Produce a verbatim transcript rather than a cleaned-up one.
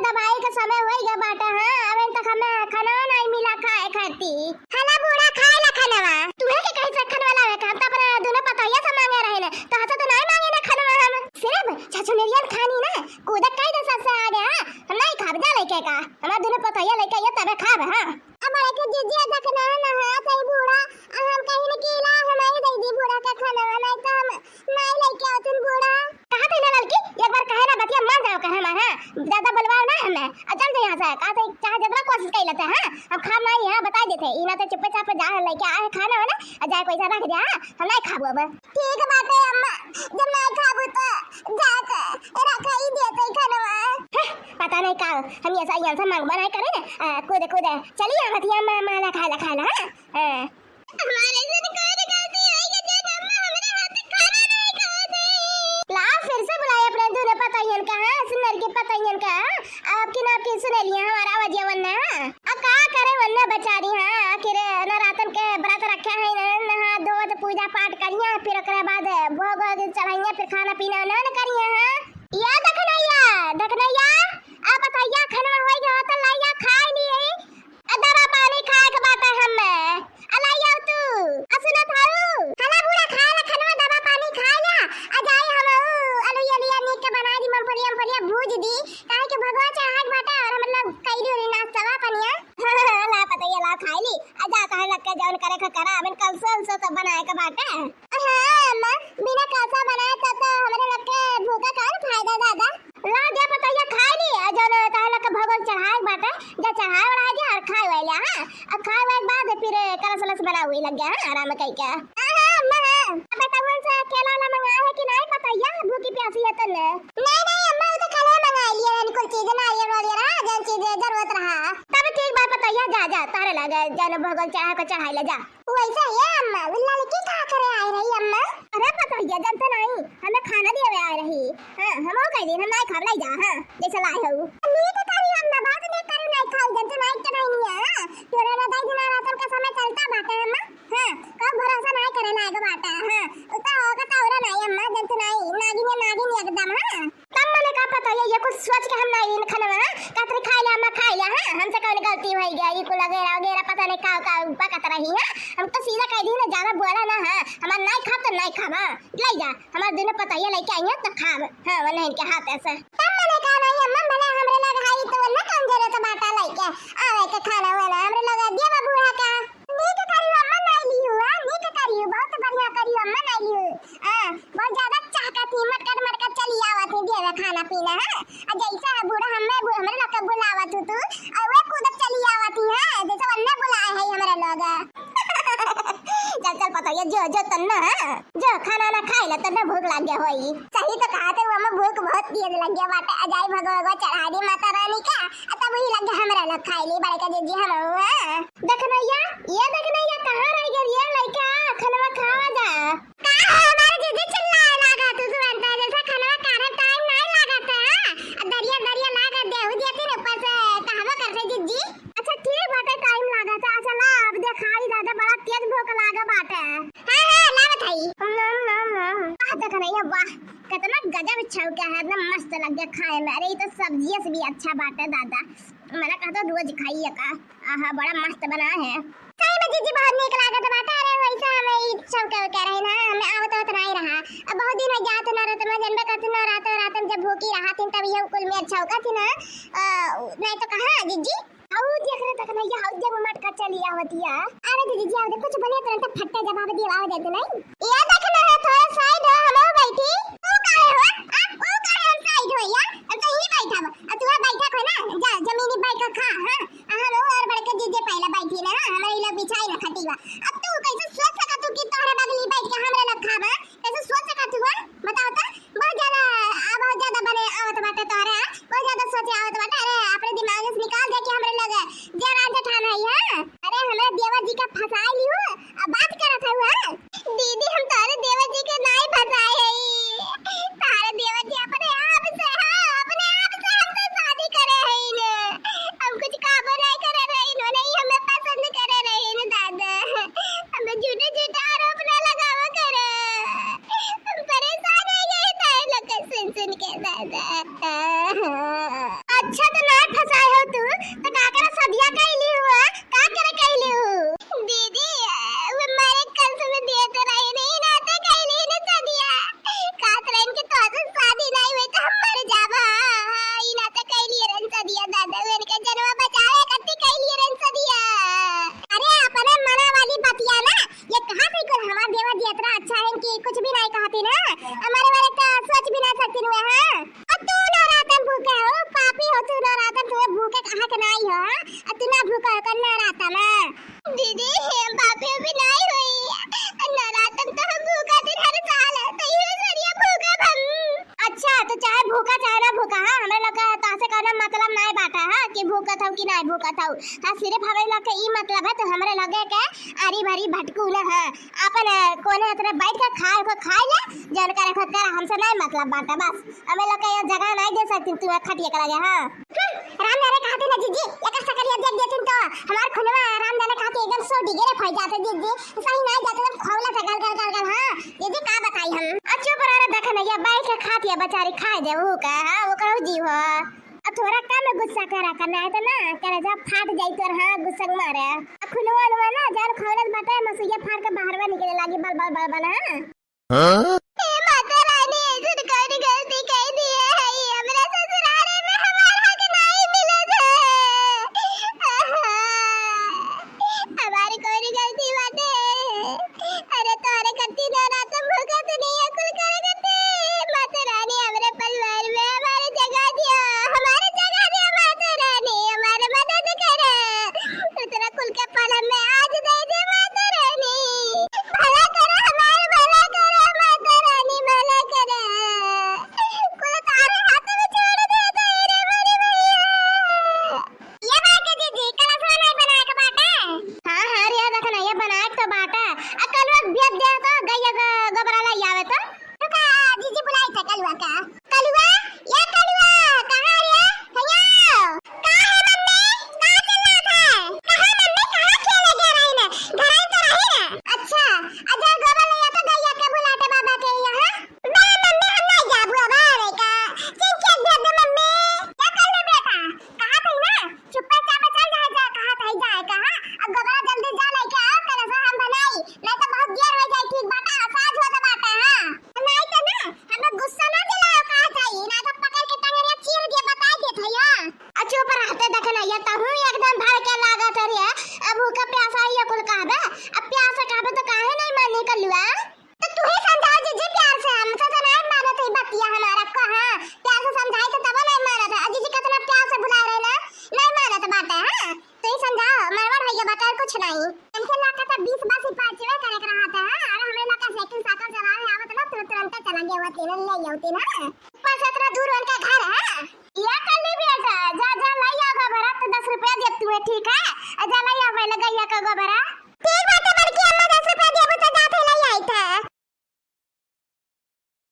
दवाई का समय होई गया बाटे, हाँ, अबे तक हमें खाना नहीं मिला खाए खाती। हला बूढ़ा, खाए ला खानवा। तुहे के कहीं से खानवा लावे का? हम तो अपने दोनों पतोहिया से मांगे रहे ने, तो हसे तो नहीं मांगे ना खानवा हम। सिर्फ छछुनरियन खानी ना, कूदे कई दे सबसे आगे, हाँ। हम नहीं खाब, जा लेके का। हमार दोनों पतोहिया लेके ये तबे खाब, हाँ। अब बड़े के जीजी देखना है, नहा सही बूढ़ा, हम कहीं न कीला, हमारी दे दी बूढ़ा का खानवा, नहीं तो हम नहीं लेके आवतिन बूढ़ा। कहा थे ना ललकी, एक बार कहे ना बतिया मान जाओ कहे हमार, हाँ? ज्यादा बोलवाओ ना हमें। आ चल जाओ यहाँ से, कहा थे चाहे जितना कोशिश कर लेते हैं, हाँ? हम खाब नहीं है, बता देते। इना तो चुप्पे चापे जा लेके आए खाना वाना, आ जाए पैसा रख दे, हाँ? हम नहीं खाबो अब। ठीक बाटे अम्मा, जब नहीं खाबो तो जाके रख ही देते खानवा। हैं, पता नहीं का, हम ऐसा यहाँ से मांगबा नहीं करे ना, आ, कूदे कूदे। चलिए यहाँ बतिया अम्मा, अम्मा, ना खाए ला, खाए ला, हाँ? हाँ। हमारे से तो कोई गलती होई कि जब अम्मा हमरे हाथ से खाना नहीं खाए थे। ला, फिर से बुलाए अपने दोनों पतोहियन का, हाँ, सुनर के पतोहियन का, हाँ, आपकी ना आपकी सुने लिए हमारा आवाज ये वन्ना, हाँ। अब का करे वन्ना बेचारी, हाँ, आखिर नवरातन के व्रत रखे हैं, न, नहा धोवत पूजा पाठ करिया, फिर ओकरे बाद भोग वोग चढ़ाइया, फिर खाना पीना उन्हें न करिया, हाँ। या दखनैया, दखनैया, अब पतोहिया खनवा होई गया तो लैया खाए लिए। आ दवा पानी खाए के बाटे हम्मे। आ लाई आउ तू। आ सुनत हऊ? हला बूढ़ा खाए ला खनवा दवा पानी खाए ला। आ जाए हम ऊ अलुई अलुइया नीक के बनाए दी, मूंगफली उमफलिया भूज दी। काहे के भगवा चढ़ाए के बाटे और हम लोग कैली उली नाश्तवा पनिया। ला पतैया ला खाए ली। आ जा कहे लग के जौन करे के करा, अबे कलसा उलसा सब बनाए के बाटे। हाँ अम्मा, बिना कलसा बनाए तब तो हमरे लोग के भूखा कौन फायदा दादा। ला दे पतैया खाए ली, आ जौन तोहरे लोग के भोग चढ़ाए के बाटे, जा चढ़ाए ओढ़ाए दे और खाए वाए ले, हाँ? अब खाए वाए के बाद फिर कलश उलस बनावे लग गया, हाँ, आराम कई के। हाँ, हाँ, अम्मा, हाँ। अब बेटा उन से केला वाला मंगाए है कि नहीं पतैया, भूखी प्यासी है तन्ने? नहीं, नहीं, अम्मा, वो तो कल ही मंगाए लिए हैं कुल चीज, नारियल वारियल, हाँ, जौन चीज जरूरत रहा। तब ठीक बा पतैया, जा, जा, तोहरे लगे जौन भोग चढ़ाए के चढ़ाए ले जा। वैसे ये अम्मा, वो लड़की का करे आए रही अम्मा? अरे पतोहिया जनते नहीं, हमें खाना देवे आए रही। हाँ, हम हो कह दिन, हम नहीं खाब, नहीं जा, हाँ, जैसे लाए हो। नीक करी अम्मा, बहुत नीक करी, नहीं खाई जनते नहीं के नहीं है, हाँ। तोरे ना दाई दिना रातन का समय चलता बाटे अम्मा, हाँ, कब भरोसा नहीं करे लायक बाटे, हाँ। उता होगा तो और नहीं अम्मा, जनते नहीं, नागिन है, नागिन एकदम, हाँ। तब मने का पता ये, ये कुछ सोच के हम ना इन खनवा, हाँ? कतरी खाई ले, हम ना खाई ले, हाँ? हमसे कौन गलती होई गया? ये कुल अगेरा, अगेरा पता नहीं का, का बकत रही, हाँ? हम तो सीधा कह दी ना, ज्यादा बोला ना, हाँ? हमार नहीं खाब तो नहीं खाब, हाँ? ले जा, हमार दोनों पतैया लेके आई है तो खाब, हाँ? वो नहीं इनके हाथ ऐसे। तब मने का नहीं अम्मा, भले हमरे लग हाई तो ना कौन जरूरत बाटा लेके आवे के खाना वाना, हमरे लग दिया बाबू है का? नीक करियो अम्मा, नाई लियो, हाँ? नीक करियो, बहुत बढ़िया करियो अम्मा, नाई लियो। हाँ, बहुत ज्यादा चहकत ही, मटकत मटकत चली आवत ही देवे खाना पीना, हाँ? आ जैसे है बूढ़ा हमें बु-, हमरे लोग के बुलावत हूँ तू, और वे कूदत चली आवत ही, हाँ? जैसे वन्ने बुलाए है हमरे लोग। चल, चल, पतैया, जो, जो, तन्ना, हाँ? जो, खाना ना खाए ला, तन्ना भूख लग गया होई। सही तो कहा थे, वो हमें भूख बहुत तेज लग गया बाटे। आ जाई भगवा चढ़ा दी माता रानी का, आ तब वही लग गया हमरा लोग खाए ली, बड़का जीजी हम, हाँ? देखनैया, ये देखनैया, कहाँ रह गया ये लइका? खनवा खावा जा। का हो हमारे जीजी चिल्लाए लागा तू तुरंत, जैसे खनवा खाने टाइम नहीं लागा था, हाँ? आ दरिया दरिया लागा देहू दिया तीन ऊपर से कहवा करते जीजी। अच्छा ठीक बाटे, टाइम लागा था। अच्छा ला अब देखाई दादा, बड़ा तेज भूख लागा बाटे। हाँ, हाँ, लावत हई। वाह देखनैया वाह, कितना गजब छौका है, एकदम मस्त लग गया खाए में। अरे ये तो सब्जिया से भी अच्छा बाटे दादा, मैंने कहा तो रोज खाइए का। आहा, बड़ा मस्त बना है। सही में जीजी, बहुत नीक लागत बाटे। अरे, वैसे हमें ई छौका उका रही ना, हमें आवत आवत नहीं रहा। अब बहुत दिन हो जात ना रहत, मैं जनबे करती ना रहत, रात में जब भूखी रहा थी, तब ये कुल में छौका थी ना। अ, नहीं तो कहाँ, जीजी? हऊ देख रे, देखनैया, हऊ देख, मटका चली आवतिया। अरे, जीजी, आवे दे, कुछ बोले तो फट्टे जवाब दिए, आवे दे, नहीं? ये देखना है, थोड़ा साइड हो, हम बैठी। तू काहे हो? आ, तू काहे हम साइड हो यार? हम तो यहीं बैठा बा। आ, तू बैठा हो ना, जा, जमीनी बैठ के खा, हाँ? आ हम और बड़के जीजे पहले बैठी ना, हाँ, हमारे इला बिछाई ना खटिया। अब तू कैसे सोच सका तू कि तोहरे बगली बैठ के हमरे लोग खाबा? कैसे सोच सका तू, हाँ? बताओ तो, बहुत ज्यादा, आ, बहुत ज्यादा बने आवत बाटे तोहरे, हाँ? बहुत ज्यादा सोचे आवत बाटे। अरे, अपने दिमाग से निकाल दे कि हमरे लोग जे राजा ठान है, हाँ? अरे, हमरे देवर जी का फंसाई लियो, अब बात करत है, हाँ? दीदी, हम तोहरे देवर जी के नाई फंसाए हई। तोहरे देवर जी अपने आप से, हाँ, अपने आप से हमसे शादी करे हई ने। हम कुछ कामो नहीं करे रही, उन्होंने ही हमें पसंद करे रही ने दादा। हमें झूठे झूठे आरोप ना लगावा करे। हम परेशान हो गए तारे लोग के सुन सुन के दादा। अच्छा, तो ना फंसाए हो तू, तो का करे सदिया कैली हो? का करे कैली हो? दीदी, वो मारे कल से मैं दिए तो रही नहीं, ना तो कैली ना सदिया। कात रहन के तो से शादी नहीं हुई तो हम मर जाबा। ई ना तो कैली रहन सदिया दादा, वो इनके जनवा बचावे करती कैली रहन सदिया। अरे, अपने मना वाली बतिया ना, ये कहा थी कुल हमार देवर जी इतना अच्छा है कि कुछ भी नहीं कहती ना, हमारे वाले का सोच भी ना सकती हुए, हाँ। और तू नवरातन भूखे हो, पापी हो तू नवरातन, तुम्हें भूखे कहा के नहीं हो, हाँ? और तू ना भूखा हो कर नवरातन, हाँ? दीदी, हम पापी भी नहीं हुई, नवरातन तो हम भूखा दिन हर साल, तो ये सरिया भूखा हम। अच्छा, तो चाहे भूखा चाहे ना भूखा, हाँ, हमरे लोग का तासे कौनो मतलब नाय बाटा, हाँ, कि भूखत हऊ कि नाय भूखत हऊ। हाँ, सिर्फ हमरे लोग के ई मतलब है, तो हमरे लगे के आरी भरी भटकू न, हाँ, अपन, अ, कोने हतरे बैठ के खाए को खाए ले, जन करे खुद करे, हमसे नाय मतलब बाटा, बस। हमें लोग के ये जगह नाय दे सकती तू खटिया के लगे, हाँ। हम्म, राम जाने कहा थी ना जीजी, एकर सकलिया देख देती तो हमार खुनवा राम जाने कहा थी एकदम सौ डिग्री फट जाते जीजी, सही नाय जाते एकदम खौला था गल गल गल गल, हाँ। दीदी, का बताई हम? आ, चुप रह रे, देख ना, ये बैठ के खाती है बेचारी, खाए दे ऊ का, हाँ, ओकरो जीव हो। अब थोड़ा कम गुस्सा करा करना है तो ना, करेजा फाट जाई तोर, हाँ, गुस्सा के मारे। आ, खुनवा उनवा ना, जान खौलत बाटे, मसुइया फाड़ के बाहरवा निकले लागी, बल, बल, बल, बल, हाँ। हाँ? हे माता रानी, ऐसन कौन गलती कई दिए है, ये हमरा ससुरारे में हमार हक नाई मिलत है। हमार कौन गलती बाटे? अरे तोरे कत्ती नवरातन भूखत नहीं है, कुल करे कत्ती। माता रानी, हमरे परिवार में हमारे जगह दिया, हमारे जगह दिया, माता रानी, हमारे मदद करे। इतना कुल के पलम में आज दे दे, माता रानी। भला करे, हमारे भला करे, माता रानी, भला करे। कुल तारे हाथ में छोड़ दे, दे रे बड़ी भैया। ये बात के जीजी, कलशवा नहीं बनाए के बाटे? हाँ, हाँ, रे, देख ना, ये बनाए के तो बाटे। आ, कलुआ भेज दे तो, गैया ग-, गोबरा ले आवे तो। रुका, जीजी बुलाई थे कलुआ का। कलुआ, ये कलुआ, कहाँ रे? भैया, का है मम्मी? का चल रहा था? कहाँ मम्मी, कहाँ खेले गया रही ना? घर ही तो रही ना। अच्छा, आ, जो गोबर ले आता गैया के बुलाते बाबा के यहाँ। बा मम्मी, हम नहीं जाबू अब आवे का। चिंचिया भेज दे मम्मी। क्या कर ले बेटा? कहा थे ना, चुप्पे चापे चल जाए, जा, कहा थे जाए, कहा। अब गोबरा जल्दी जा लेके आओ, कलशवा हम बनाई। नहीं तो बहुत देर हो जाए, ठीक बाटा, साँझ होत बाटे, हाँ। नहीं तो ना, हमें गुस्सा ना दिलाओ, कहा थे, नहीं तो पकड़ के टंगरिया चीर दिए, बता देत है, हाँ। आ चुप रहते, देख ना, ये तहूँ एकदम भड़के लागत है रे। अब भूखा प्यासा ये कुल कहबे, अब प्यासा कहबे तो काहे नहीं मानी कलुआ? तो तू ही समझाओ जीजी प्यार से, हमसे तो नहीं मानत है बतिया हमारा, कहाँ प्यार से समझाई तो तब नहीं मानत है। आ जीजी कितना प्यार से बुला रहे ना, नहीं मानत बाटे, हाँ। तू ही समझाओ, मरमर भैया बता कुछ नहीं। इनके लाका तो बीस बासी पाँचवे करे के रहा था, हाँ? अरे हमरे लाका साइकिल साइकिल चलावे आवत ना, तुरंत तुरंत चला गया होती ना, ले होती ना। ऊपर से इतना दूर उनका घर है। या कर ली बेटा, जा, जा, ले आओ गोबरा, तो दस रुपया दे तू है, ठीक है? जा, ले आओ पहले गैया का गोबरा।